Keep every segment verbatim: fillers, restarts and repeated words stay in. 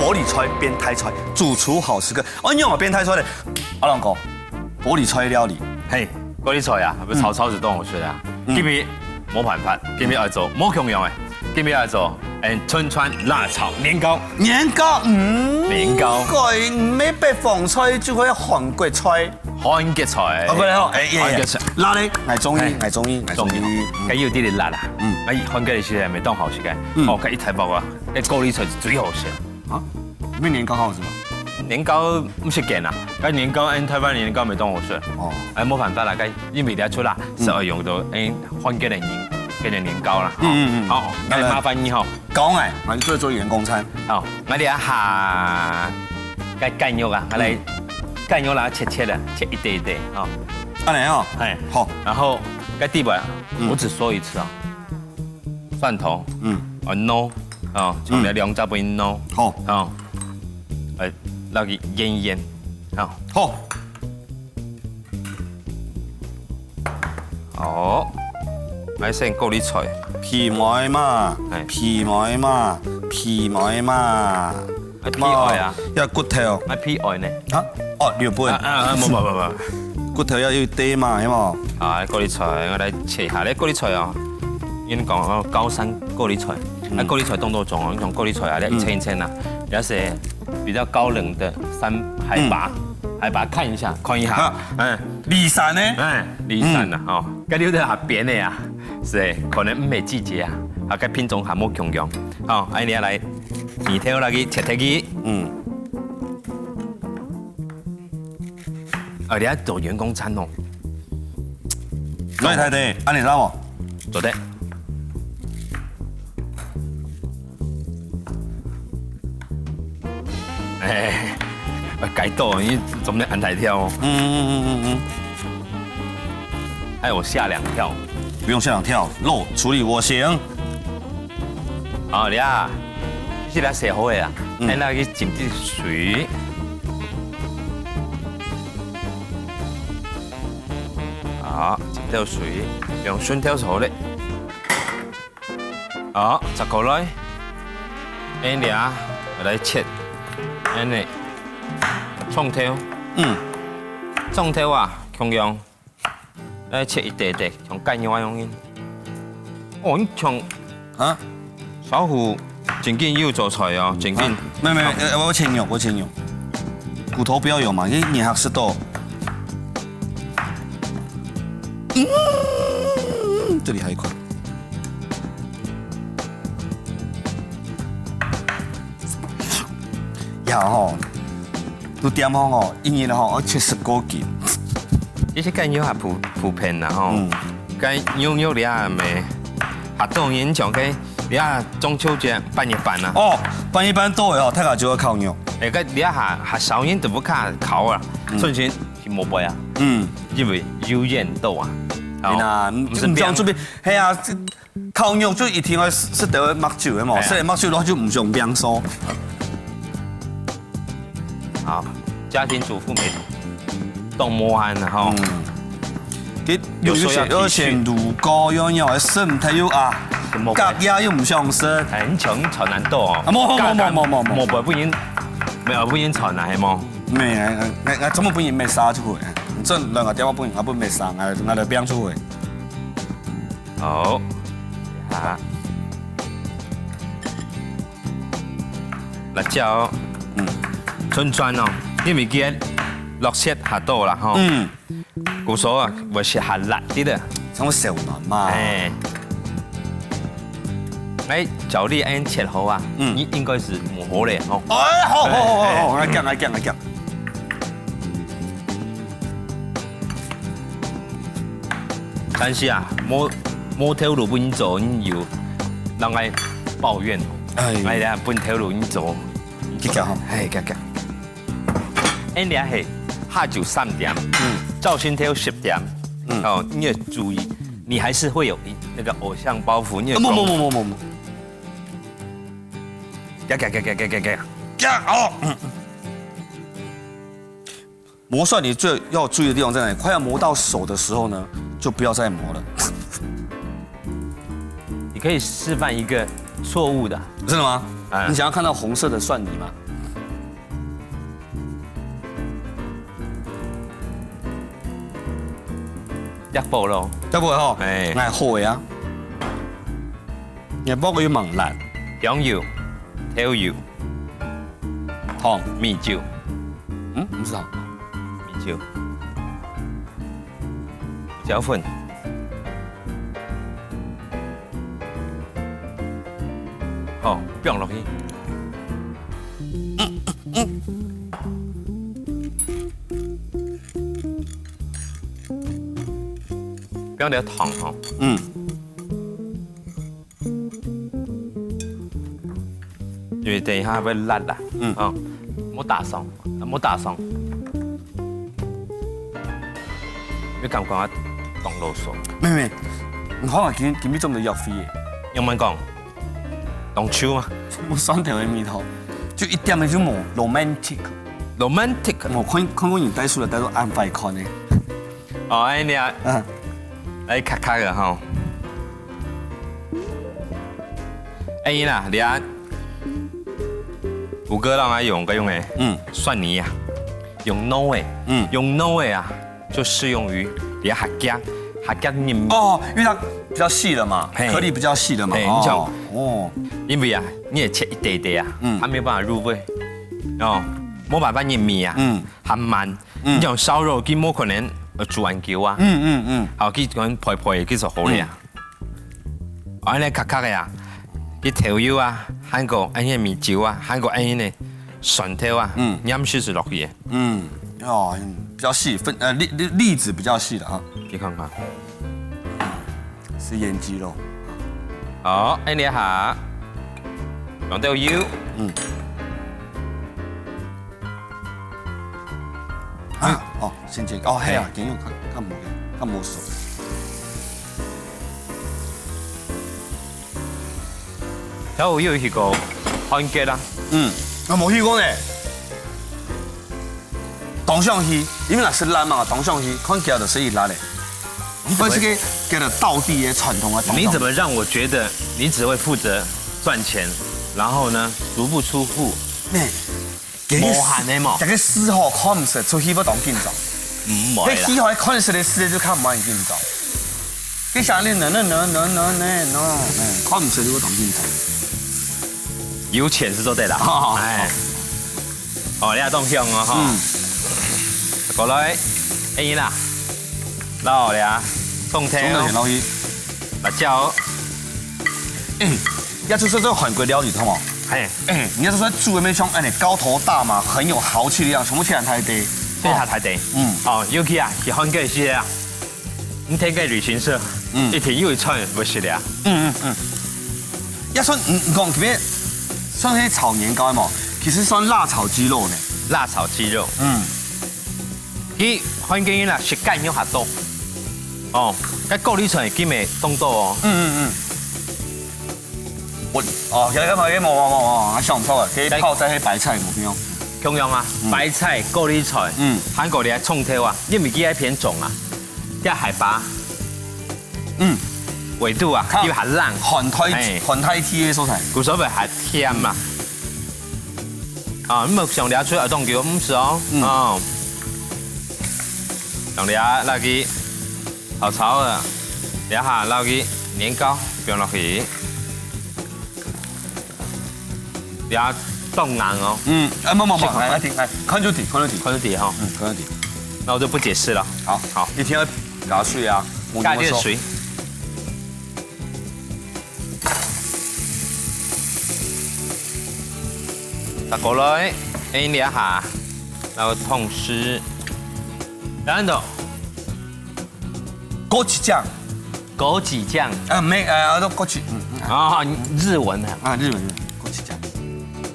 玻璃菜變大菜，主廚好食客。哦，仰會變大菜咧？阿龍哥，玻璃菜料理。嘿，玻璃菜啊，毋係炒炒就當好食啊。嗯。今日無辦法，今日愛做無共樣个，今日愛做，嗯，春川辣炒年糕。年糕，嗯，年糕。該毋係北方菜，就係韓國菜。韓國菜。哦，毋係吼，哎，哎，哎，韓國菜。辣个，𠊎中意，哎，𠊎中意，𠊎中意。中意。嗯。該有點點辣啊。嗯。哎，韓國个食係毋係當好食个。嗯。哦，該一大包啊，該玻璃菜係最好食。 啊，毋係年糕好食嗎？年糕毋係揀啊，該年糕，嗯，臺灣年糕毋係當好食。哦。哎，無辦法啦，該因為這出啦，嗯。係愛用到，嗯，韓國个年，个年糕啦。嗯，嗯，嗯。好，該麻煩你吼。講哎，𠊎就做做員工餐。好，𠊎這下，該雞肉啊，𠊎來，嗯。雞肉啦，切切啊，切一塊一塊，吼。恁樣哦。哎。好。然後該底背啊，嗯。我只說一次啊。 蒜頭，嗯。啊，挼，啊，嗯。像這兩隻分佢挼。好。啊，來，落去醃醃，啊。好。好，來先過濾菜。皮糜嘛，哎。皮糜嘛，皮糜嘛。 啊，皮愛啊。嘛，愛骨頭。啊，皮愛呢？啊？哦，留分。啊，啊，啊，無，無，無，無。骨頭愛有塊嘛，係無？啊，高麗菜，𠊎來切一下。這高麗菜哦，因為講哦，高山高麗菜，嗯。啊，高麗菜當多種哦，一種高麗菜啊，這一層一層啊，嗯。也是比較高冷的山，海拔，嗯。海拔看一下，看一下。啊，嗯。梨山呢？哎，梨山啊，嗯。哦，該有點下邊的啊，是，可能毋係季節啊，啊，該品種還無共樣。好，哎，你要來 麵條落去切切佢。嗯。啊，你愛做員工餐哦。來，太太，恁樣得無？做得。哎，該到，你做麼个恁大條哦？嗯，嗯，嗯，嗯，嗯。還有下兩條。不用下兩條，肉處理我行。 好，你啊，這下洗好个啊，嗯。恁樣去浸滴水。好，浸兜水，用順兜就好咧。好，摘過來。恁樣啊，𠊎來切，恁樣，蔥頭。嗯。蔥頭啊，共樣。 來切一塊塊，像雞肉恁樣。哦，你像啊？小虎正經有做菜哦，正經。啊，沒有，沒有，呃，我切肉，我切肉。骨頭不要有嘛，因為你還吃到。嗯，這裡還有一塊。 呀吼，都點吼吼，一日吼，愛七十公斤。其實該肉還普，普遍啦吼。嗯。該肉肉咧啊，咩，還當然像該，你看中秋節半月板啊。哦，半月板到了哦，大家就愛烤肉。哎，該你看還，還少人都毋敢烤啊，嗯。順便去摸杯啊。嗯。因為有煙到啊。對啦，哦，毋係，毋想出去，係啊，這 烤肉就一定愛食，食得麥酒个嘛，哎呀。食得麥酒个話就毋想變瘦。好，家庭主婦每當無閒啊吼。嗯。佢有時候要洗，有時候要洗滷鍋，又要洗身體又啊，什麼鬼？隔夜又毋想食。哎，你像你傳難到哦。啊，無，無，無，無，無，無，無。無，不，不能，沒有，不能傳啊，係無？沒，哎，哎，哎，怎麼不能沒殺就會？你這兩個電話不能，啊，不沒殺，哎，哎，來變出會。 好，啊，辣椒，嗯。春川哦，因為佢个落雪較多啦吼。嗯。故所啊，會係較辣啲个。像我小暖嘛。哎。哎，照你恁切好啊，嗯。你應該係無好咧吼。哎，好，好，好，好，好，哎，哎。來講，來講，來講。 但是啊，無，無頭路分你做，你又人愛抱怨。哎。哎呀，分頭路你做。你講吼。哎，講，講。哎，你係下晝三點，嗯。朝晨頭十點，嗯。哦，你要注意，你還是會有一，那個偶像包袱，你要啊，不，不，講不，不，不，不。講，講，講，講，講，講。講，哦，嗯。 磨蒜你最要注意的地方在哪裡？快要磨到手的時候呢，就不要再磨了。你可以示範一個錯誤的。真的嗎？哎。你想要看到紅色的蒜泥嗎？一步咯。一步吼。哎。哎，好个啊。你包个有猛辣。香油、豆油、糖、米酒。嗯，不是啊。米酒。胡椒粉。 好，放落去。放點糖吼。嗯。因為等一下會辣啦。嗯。哦，莫打爽，莫打爽。你感覺當囉嗦。妹妹，你看啊，今，今日做毋得約會耶。用慢講。 當秋嘛。無蒜頭个味道，就一點仔就無romantic。Romantic。無看，看過人帶出來，帶到恁壞看呢。哦，哎，你啊，嗯。來，卡卡个吼。哎，你啦，你啊，五哥讓他用个用个，嗯。蒜泥啊，用糯个，嗯。用糯个啊， 就適用於你个客家，客家人。哦，因為它比較細了嘛，嘿。顆粒比較細了嘛。嘿，你想，哦，哦。因為啊，你也切一點點啊，嗯。它沒有辦法入味，哦，沒辦法入味啊，嗯。還慢。嗯。你像燒肉，佢無可能呃煮恁久啊，嗯，嗯，嗯。好，佢可能焙焙佢就好了啊。嗯。 哦，恁呢卡卡个啊，佢豆油啊，還過恁呢米酒啊，還過恁呢蒜頭啊，嗯。黏時就落去个。嗯，哦，嗯，比較細，分，呃，粒，粒，粒子比較細的啊。你看看。是鹽雞肉。好，恁呢下，用豆油。嗯。啊，哦，先切，哦，嘿啊，嘿。今日有較，較無个，較無熟。 然後有去過韓國啊。嗯，啊，無去過呢。當想去，因為那係辣嘛，當想去，看佢就係辣个。你怎麼，這是个，个道地个傳統个東西。你怎麼讓我覺得你只會負責賺錢，然後呢，足不出戶？呢，無閒个嘛。大家思考看毋識，出去會當緊張。毋會啦。你去好看識个事就較無恁緊張。你想你呢呢呢呢呢呢呢，看毋識就會當緊張。有錢是做得啦。哦。哎。哦，你也當香哦，吼。嗯。過來，哎啦，撈了，蔥頭。蔥頭先撈去。辣椒。哎，也就是說這個韓國料理，懂嗎？嘿。哎，你要是說煮个那種，哎，高頭大馬，很有豪氣的樣子，全部切很大塊。切很大塊。嗯。哦，尤其啊，去韓國个時啊，你聽个旅行社，嗯。一定有一餐會食了。嗯，嗯，嗯。要說，你，你講特別，算係炒年糕嘛，其實算辣炒雞肉呢。辣炒雞肉。嗯。佢韓國人啊，食雞肉較多。哦，該高麗菜佢乜當多哦。嗯，嗯，嗯。 我，哦，這個嘛，這個無，無，無，無，啊，想毋到啊，可以泡在黑白菜，無聽。共樣啊，嗯。白菜、高麗菜，嗯。韓國个蔥頭啊，因為佢係偏重啊，這海拔，嗯。緯度啊，較，佢較冷，寒帶，嘿。寒帶地个所在。故所以較甜嘛。啊，你莫想了出來當久，毋係哦，嗯。哦。想了落去。 炒炒啊，這下撈佢年糕放落去，這當硬哦。嗯，哎，無，無，無，食看看。來，來，停，來，看就停，看就停。看就停哈。嗯，看就停。那我就不解釋了。好，好。一定要加水啊，加點水。 打過來，哎，這下，然後同時，然後枸杞醬。枸杞醬。啊，沒，呃，都枸杞，嗯，嗯。啊，日文啊。啊，日文，日文，枸杞醬。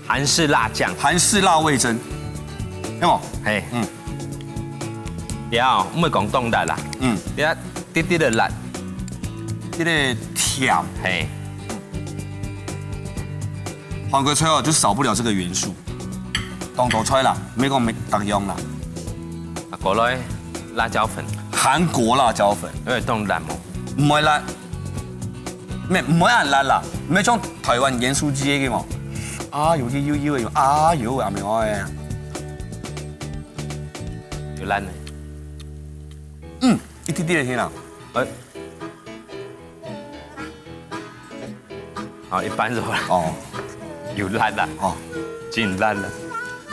韓式辣醬。韓式辣味噌，有無？嘿。嗯。了，毋會講當辣啦。嗯。了，滴滴个辣。這個甜。嘿。 韓國菜哦，就少不了這個元素。當多菜啦，毋好講無逐樣啦。啊，過來，辣椒粉。韓國辣椒粉。因為當辣無？毋會辣。毋會恁辣啦，毋會像台灣鹽酥雞該个嘛。啊，有个有有个有，啊有啊，無愛。有辣呢。嗯，一滴滴个甜啦。哎。好，一般就好啦。哦。有辣啦。哦。真辣啦。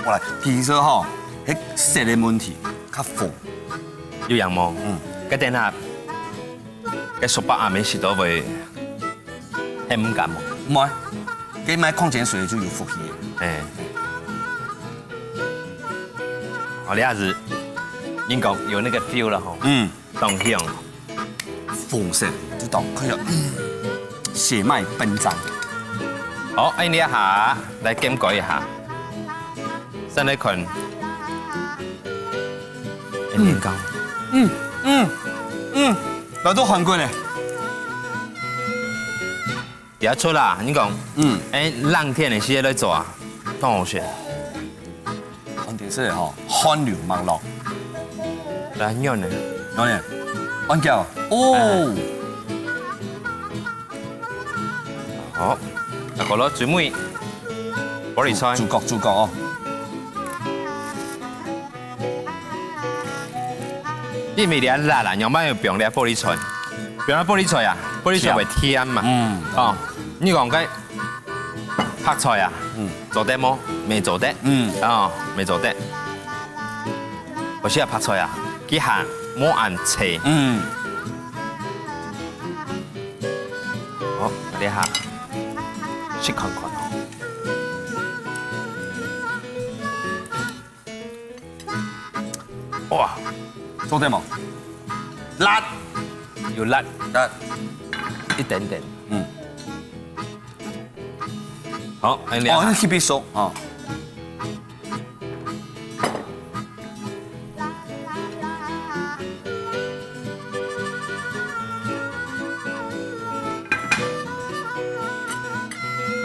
我來，其實吼，該色个問題，較紅。有影無？嗯。該等下，該叔伯阿姆食到會 很毋甘哦。毋會，該買礦泉水就有福氣。哎。哦，這下子，人講有那個feel了吼。嗯。當香。紅色，就當看到，嗯，血脈奔張。好，恁樣這下來檢查一下，先來看。嗯。年糕。嗯，嗯，嗯，來做韓國的。 這出啦，你講，嗯。哎，冷天个時節來做啊，當好食。寒天食个吼，汗流脈落。來，軟呢？軟呢？按叫哦。好，啊，過來最尾，玻璃菜。主角，主角哦。 因為你辣啦，仰般愛放這玻璃菜？放這玻璃菜啊，玻璃菜會甜嘛。嗯。哦，你講該白菜啊，嗯。做得無？無做得。嗯。哦，無做得。可是啊，白菜啊，佢還無恁脆。嗯。好，這下試看看哦。 哇，做得無？辣，有辣，辣，一點點。嗯。好，恁樣。哦，該特別熟啊。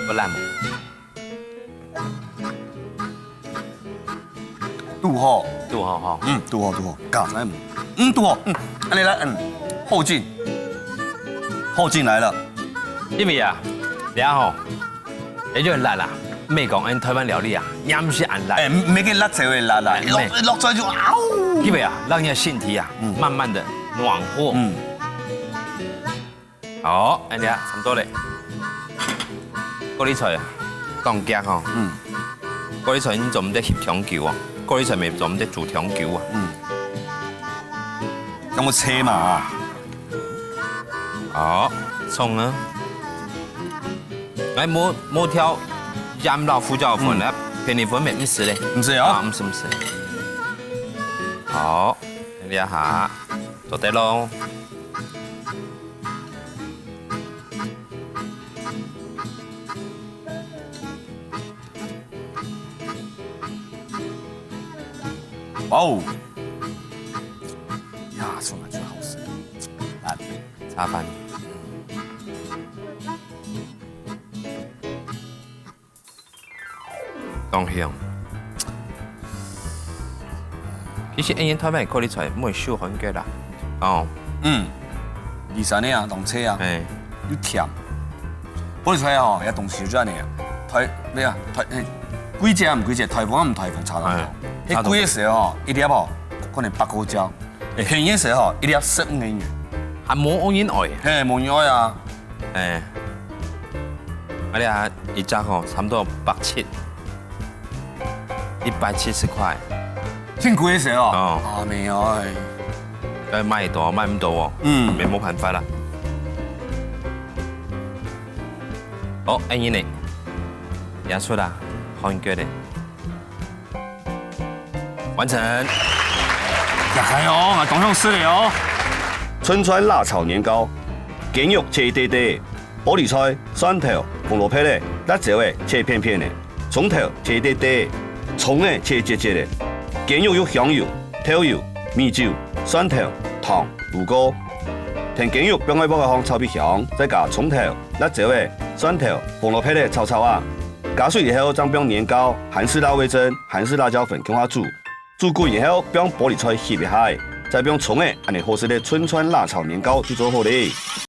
不辣無？ 堵好。堵好吼。嗯，堵好，堵好，加上，嗯，堵好，嗯，恁樣來，嗯，後勁，後勁來了。因為啊，這吼，也就很辣啦，毋係講恁台灣料理啊，也毋係恁辣。哎，無該辣椒个辣啦，哎，落，落出來就，嗷！因為啊，讓你的身體啊，嗯。慢慢的暖和。嗯。 好，恁樣差不多咧。高麗菜啊，當遽吼。嗯。高麗菜你做毋得翕當久啊，高麗菜乜做毋得煮當久啊。嗯。等𠊎切嘛啊。好，蔥啊。來，無，無調鹽摎胡椒粉啊，嗯。片栗粉乜毋使咧。毋使哦。啊，毋使，毋使。好，恁樣哈，做得咯。 哇哦！呀，充滿最好吃。來，茶飯。當香。其實，恁樣台灣个高麗菜毋會輸韓國啦。哦。嗯。二三个啊，當脆啊。嘿。又甜。高麗菜哦，這東西就恁樣啊。台，對啊，台，嘿，貴價毋貴價，大方毋大方，差當多。嘿，差當多。該貴个時候哦，一粒哦，可能八塊錢。 便宜个時候，一粒十五個銀。還無恁樣愛。嘿，無恁樣愛啊。哎，啊，這一隻吼，差不多百七，一百七十塊。真貴个時候。哦。啊，無愛。該買到，買毋到哦。嗯。也無辦法啦。哦，恁樣呢，也出啦，韓國个。 完成。呀，還有，𠊎當想食个哦。春川辣炒年糕，雞肉切一垤垤，玻璃菜、蒜頭、紅蘿蔔仔、辣椒仔切片片仔，蔥頭切一垤垤，蔥仔切節節仔，雞肉用香油、豆油、米酒、蒜頭、糖滷過。 等雞肉放在鑊仔項炒分香，再加蔥頭、辣椒仔、蒜頭、紅蘿蔔仔炒炒啊。加水以後，正放年糕、韓式辣味噌、韓式辣椒粉共下煮。煮滾以後，放玻璃菜翕一下，再放蔥仔，恁樣好食个春川辣炒年糕就做好咧。